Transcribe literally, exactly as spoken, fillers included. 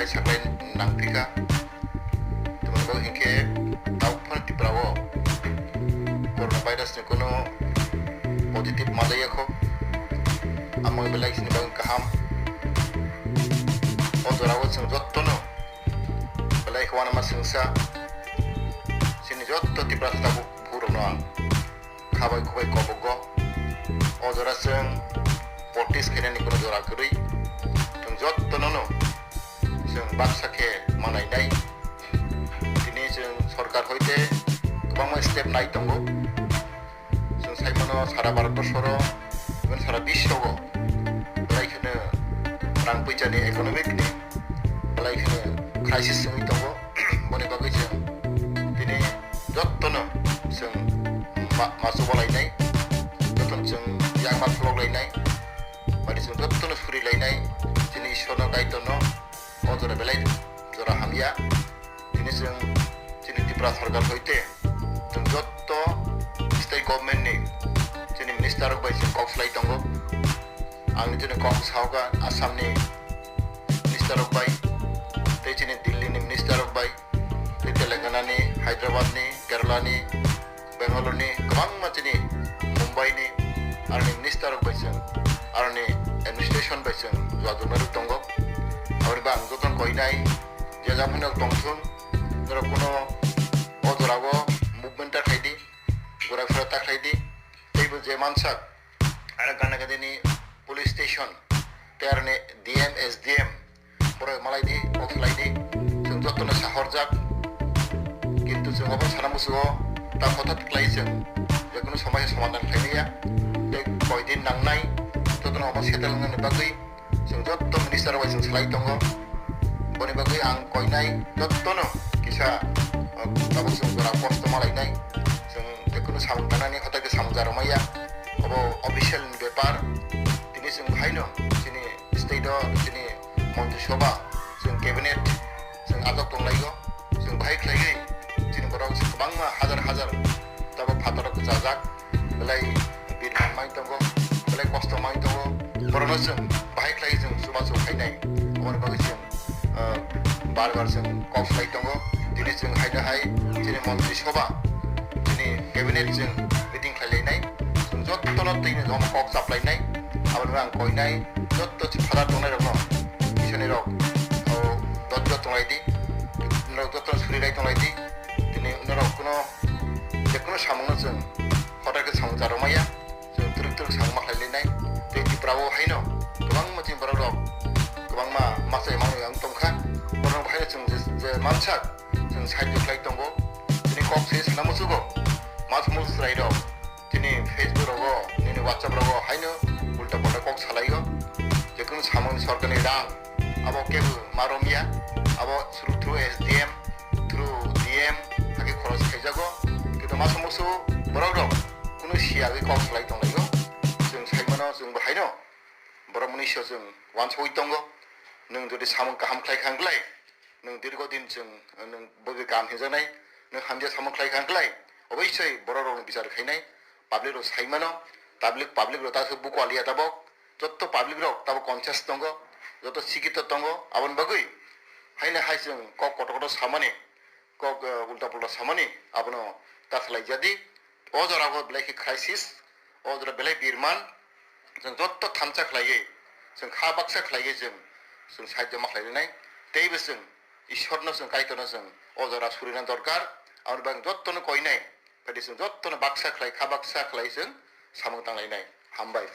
saklai nangphi kha. Tma hing khe, tao phan Tripura wo coronavirus ni kuno positive malai ya khou. Amo belai chini bagwi kaham. O jora wo chwng joto no belai khe uanama swngsa. Chini joto Tiprasa tabuk bhurok no ang kha bai khubai kobogo. O jora chwng protest khainani kuno jora kwrwi. Chwng joto no no chwng baksa khe manai nai. Tini chwng sorkar hoite kwbangma step nai tongo. Chwng saimano sara Bharat borso ro, even sara biswo o belai kheno rang poicha ni economic ni belai kheno crisis wngwi tongo. Boni bagwi chwng tini joto no chwng ma-, ma chubalai nai, joto no chwng yakma phlok lai nai, bari chwng joto no suri lai nai, chini Isor no, Kaitor no, o jora belai jora hamya. Tini chwng chini Tripura sorkar hoite chwng joto state government ni chini minister rok bai chwng kok slái tongo. Ang ni chini kok sahoka Assam ni minister rok bai, tei chini Delhi ni minister rok bai, tei Telangana ni, Hyderabad ni, Kerala ni, Bangalore ni, kwbangma chini Mumbai ni, aroni minister rok bai chwng, aroni administration bai chwng jua juma rw tongo. Aboni ba ang joto no koinai, je japhano tongthun, norok kuno o jora o movement ta khlai di, gura phura ta khlai di, teibo je mansak, aro gana gadini police station, tei aroni D M, S D M, borok malai di, kok salai di, chwng joto no sahorjak. Kintu chwng obo sana musugo, ta hothat klai chwng, je kuno somai somadhan khlai ya, tei koi din nangnai, joto no obo settle wngnani bagwi, chwng joto minister rok bai chwng salai tongo. Boni bagwi ang koinai joto no kisa, uh, tabuk chwng jora kosto malainai. Chwng je kuno samung tangnani hothai khe samung jaromai ya. Obo official ni bepar. Tini chwng haino chini state o, chini montri sobha, chwng cabinet, chwng ajak tonglai o. Chwng bahai khlaiwi chini borok kwbangma hazar hazar tabuk phataro kwchajak, belai birman mai tongo, belai kosto mai tongo. Borokno chwng bahai khlaiwi chwng chubachu khainai. Aboni bagwi chwng, uh, bar bar chwng kok slai tongo. Tini chwng haino hai chini montri sobha, chini cabinet chwng meeting khlailainai. Chwng jotono twini omo kok chaplainai. Aboni ang koinai joto chini phataro tongnairokno, Isonirok, o, dodjo tonglai di, norok joto suri lai tonglai di. Tini norok kuno, je kuno samungno chwng hothai khe samung jaromai ya, chwng twrwk twrwk samung ma khlailainai. Tei Tripura o haino kwbangma chini borok rok kwbangma masa mangwi ang tongkha. Borok haino chwng je, je mansak, chwng side khlai tongo. Tini kok se sana musugo, ma sumo chwrairok, tini Facebook rogo, nini WhatsApp rogo haino ulta palta kok salaio. Je kuno samungni sorkarni rang, abo kebo ma romya, abo through, through S D M, through D M, hakhe khoros khaijago. Kintu ma sumo su borok rok kuno siyagwi kok salai tonglaio. Chwng saimano, chwngbo haino borok mwnwi sio chwng uansugwi tongo. Nwng jodi samung kaham khlai kha hwnkhlai, nwng dirgo din chwng, nwng bwbwi kaham hinjaknai, nwng hamya samung khlai kha hwnkhlai, oboisoi borok rokni bichar khainai, public rok saimano, public, public rok ta se bukualiya tabok, joto public rok tabok conscious tongo, joto sikito tongo, aboni bagwi haino hai chwng kok kotor kotor samani, kok, eh, ulta pulta samani, abono ta khlai jadi. O jora o belai khe crisis, o jora belai birman, chwng joto thansa khlaiwi, chwng kha baksa khlaiwi chwng, chwng sahajyo ma khlailainai. Teibo chwng Ishorno chwng Kaitorno chwng o jora surina dorkar, aboni bagwi jotono koinai, phadi chwng jotono baksa khlai, kha baksa khlai chwng samung tanglainai. Hambai.